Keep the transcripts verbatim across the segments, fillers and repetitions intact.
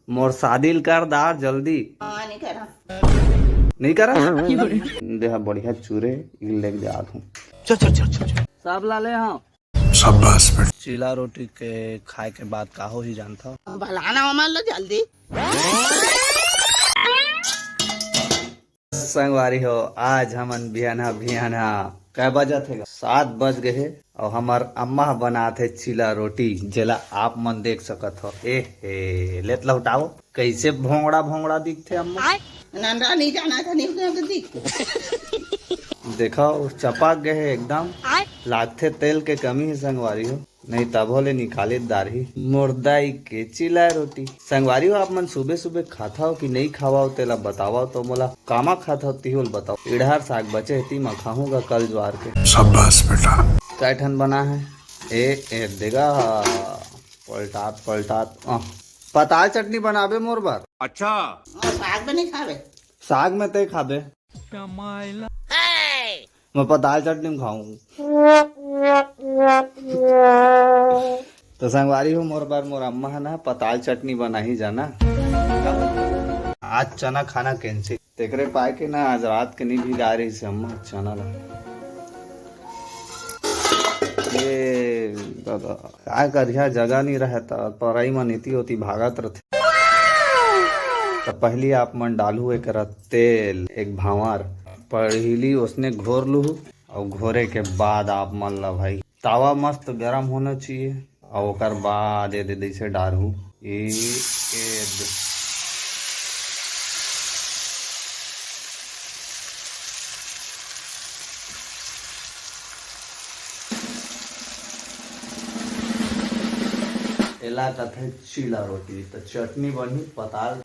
मोर शादी ल कर दार जल्दी। हाँ, नहीं करा। नहीं करा? देहा बढ़िया चूरे, ई लेके जात हूँ। चल, चल, चल, चल, चल। सब ला ले, हाँ। शाबाश बेटा। चीला रोटी के खाए के बाद का होही जानथव? बलाना हमार लो जल्दी। संगवारी हो, आज हमन बिहाना बिहाना कै बजत हे? सात बज गए हे। अउ हमर अम्मा ह बनात हे चीला रोटी, जेला आप मन देख सकत हो। ए हे, लेत लहुटाओ, कैसे भोंगड़ा भोंगड़ा दिखथे अम्मा। आय। नंदा नहीं जाना था, नहीं जाना था, दिख। देखो, चपक गए हे एकदम। आय। लागथे तेल के कमी हे संगवारी हो, नहीं तभो ले निकाले दारही। मोर दाई के चीला रोटी। संगवारी हो, आप मन सुबह सुबह खाथव कि नहीं खावव, तेला बतावव तो मोला। कामा खाथव तिहुल बताओ। इड़हर साग बचे हे, तीमा खाहूंगा कल ज्वार के। शाबाश बेटा। कै ठन बना है? ए, ए, देगा। पलटात, पलटात, अ, पताल चटनी बनाबे मोर बर। अच्छा। हाँ, साग में नहीं खाबे। साग में तय खाबे। मैं पताल चटनी में खाऊं। तो संगवारी हो, मोर बर मोर अम्मा है ना, पताल चटनी बनाही जाना। आज चना खाना कैंसिल। तेकरे पाए के ना आज रात के नहीं भिगा रही से अम्मा चना ला। ए दादा, काय करिया, जगह नहीं रहे त परई मन एती ओती भागत रथे। त पहली आप मन डालहू एकरा तेल, एक भांवर पहली ओसने घोर लूहू, अउ घोरे के बाद आप मन ला भाई तावा मस्त गरम होना चाहिए। अउ ओकर बाद ये दे जैसे डारहू, ए, ए दे। एला कथे चीला रोटी, त चटनी बनही पताल।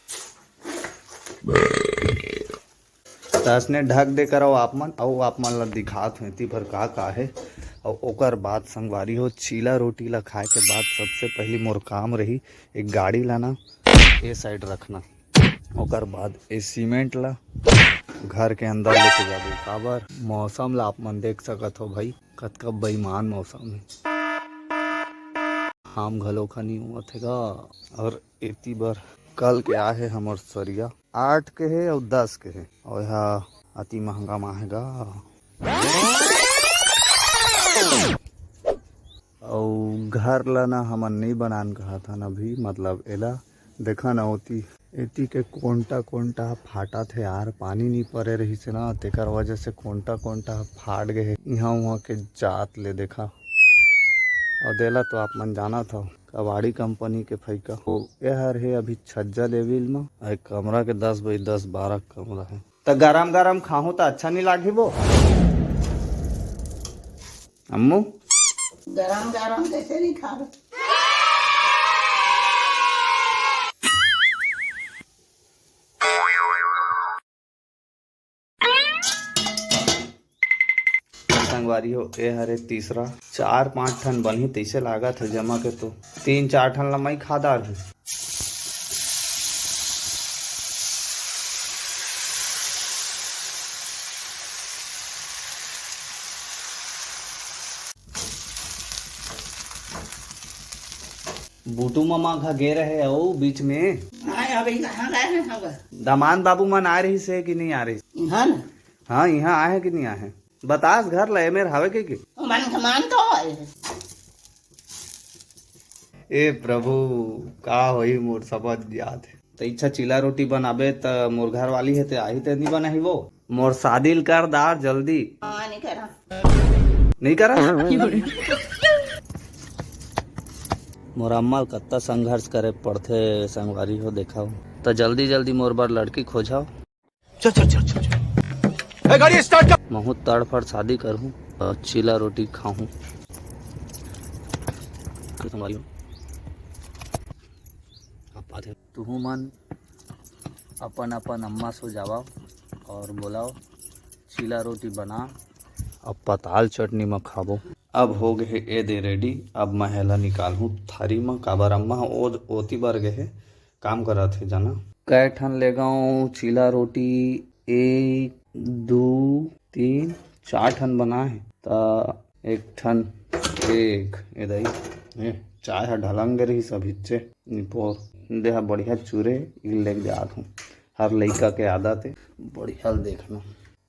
त असने ढक दे करव आप मन, अउ आप मन ला दिखात हूँ एती भर का का हे। अउ ओकर बाद संगवारी हो, चीला रोटी ला खाए के बाद सबसे पहली मोर काम रही एक गाड़ी लाना, ए साइड रखना, ओकर बाद ए सीमेंट ला घर के अंदर लेके जाबो। काबर मौसम ला आप मन देख सकत हो भाई, कतका बेईमान मौसम हे। घाम घलो खनी होवत हे गा। और एती बर कल के आहे हमर सरिया, आठ के हे अउ दस के हे, अउ एहा अति महंगा मा हे गा। अउ घर ला ना हमन नइ बनान कहत हन अभी, मतलब एला देखा ना ओती, एती के कोंटा कोंटा फाटत हे यार, पानी नी परे रहिस हे ना, तेकर वजह से कोंटा कोंटा फाट गए हे इहाँ उहाँ के जात ले देखा। अउ देला तो आप मन जानत हव, कबाड़ी कंपनी के फैका। ओ, ए हर हे अभी छज्जा लेवल म, अउ एक कमरा के दस बाई दस बारह कमरा हे। त गरम गरम खाहूं त अच्छा नी लागही वो? अम्मू? गरम गरम कैसे नहीं खावे? संगवारी हो, ए हरे तीसरा। चार पांच ठन बनही तइसे लागत हे जमा के, तो तीन चार ठन ला मैं खा डारहूं। बूटू ममा घा गे रहे अउ बीच में। हाँ, अभी कहाँ गए हैं हम? दमांद बाबू मन आ रही से कि नहीं आ रही? इहाँ ना। हाँ, इहाँ आहे कि नहीं आहे? बतास घर ला एमेर हावे के, के? मन के मान तो आए। ए प्रभु, का होई मोर समझ नहीं आत हे। त इच्छा चीला रोटी बनाबे त मोर घर वाली हे ते आही ते नहीं बनाही वो। मोर शादी ल कर दार जल्दी। हाँ, नहीं करा। नहीं करा? मोर अम्मा ल कत्ता संघर्ष करे पड़थे संगवारी हो देखाओ। त जल्दी जल्दी मोर बर लड़की खोजाओ। चल, चल, चल, चल, चल। ए, गाड़ी स्टार्ट कर। महूं तड़फड़ शादी करहूं अउ चीला रोटी खाहूं। संगवारी हो। अब बात हे। तुहू मन अपन अपन अम्मा सो जावा अउ बोलाओ, चीला रोटी बना, अब पताल चटनी म खाबो। अब हो गए हे ए दे रेडी। अब मैं एला निकालहूं थारी म, काबर अम्मा ओ ओती बर गए हे, काम करत हे जाना। कै ठन ले गऊं चीला रोटी, एक, दू, तीन, चार ठन बना हे, त एक ठन, एक, ए दाई, ए, चाय ह ढलंग गे रहिस अभिच्चे, निपोर देहा बढ़िया चूरे, ई लेके जात हूँ। हर लइका के आदत हे, बढ़िया ल देखना।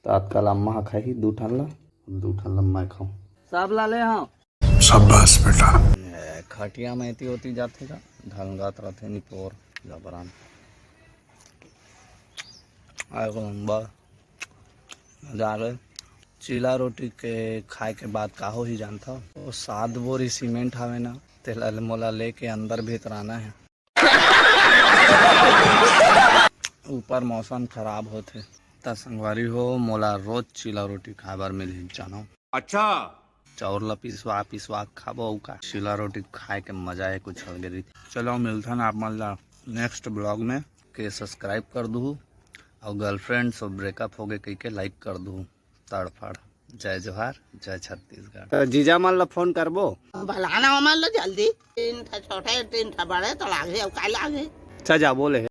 त आजकल अम्मा ह खाही दू ठन ला, दू ठन ला मैं खाऊं। सब ला ले हाँ। शाबाश बेटा। ए, खटिया में एती ओती जाथे का, ढलंगात रथे निपोर जबरन। आए को बा, मजा आ गए। चीला रोटी के खाए के बाद का होही जानथव? वो सात बोरी सीमेंट हवे ना, तेला मोला लेके अंदर भीतराना है। ऊपर मौसम खराब होथे, त संगवारी हो, मोला रोज चीला रोटी खाए बर मिलही, जानव। अच्छा। चाउर ला पिसवा पिसवा खाबो अउ का, चीला रोटी खाए के मजा है कुछ अलगे रही। चलो, मिलथन आप मन ला नेक्स्ट ब्लॉग में। के सब्सक्राइब कर दूहू, अउ गर्लफ्रेंड से ब्रेकअप हो गए कह के लाइक कर दूहू। तड़फड़। जय जोहार, जय छत्तीसगढ़। त जीजा मन ला फोन करबो? बलाना मन ला जल्दी। तीन ठा छोटे, तीन ठा बड़े तो लागे, अउ का लागे? अच्छा, जा बोले।